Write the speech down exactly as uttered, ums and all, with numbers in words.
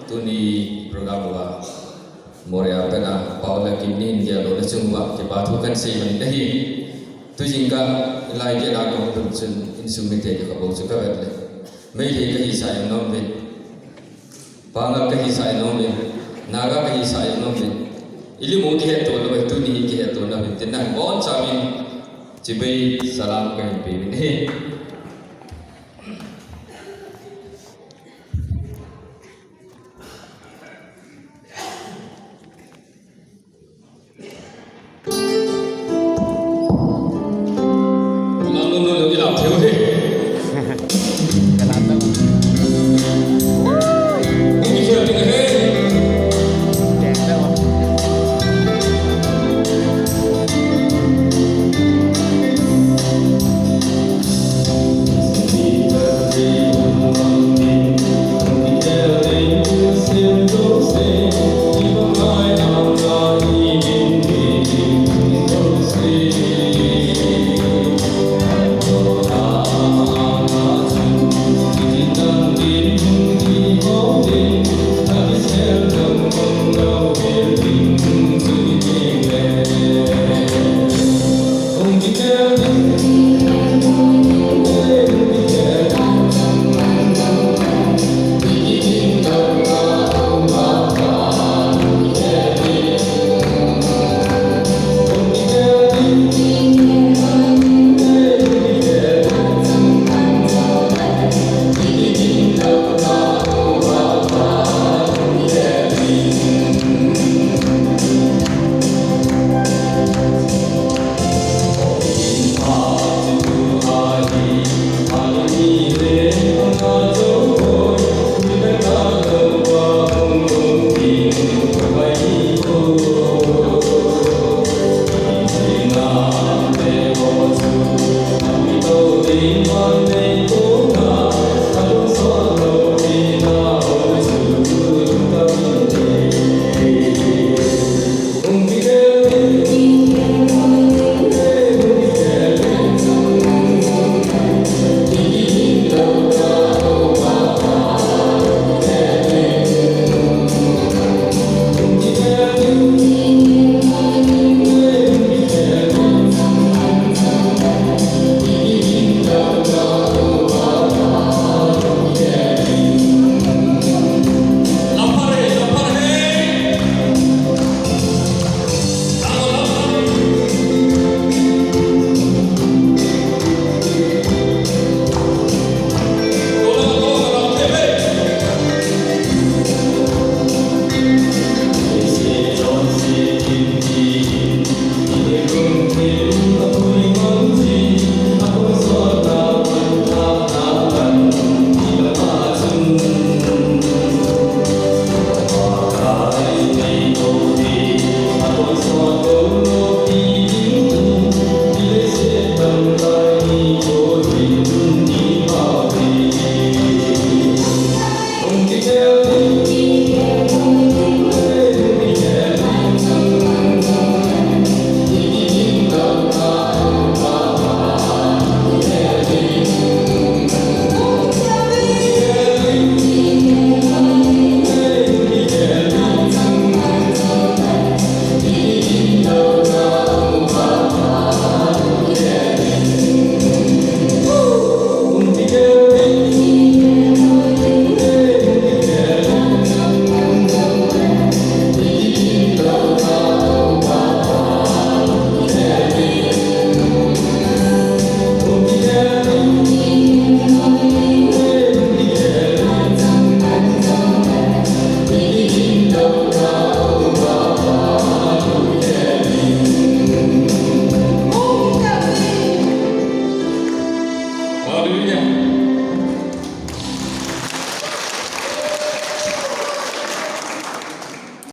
Tuni program uva Moreh a pat a Paola Kimni in gel lona chung uva kipa thu kan sei man ahi. Tujing kah lai gel a kahung lhun chun insung mite kikah bou chu kavet le, Meitei kahisah jeng nom uvin, Pangal kahisah jeng nom uvin, Naga kahisah jeng nom uvin, ilim u kihetto lou, tuni kihetto na uvin tin nabonchauvin chibai salam kahin pe uvin ahi.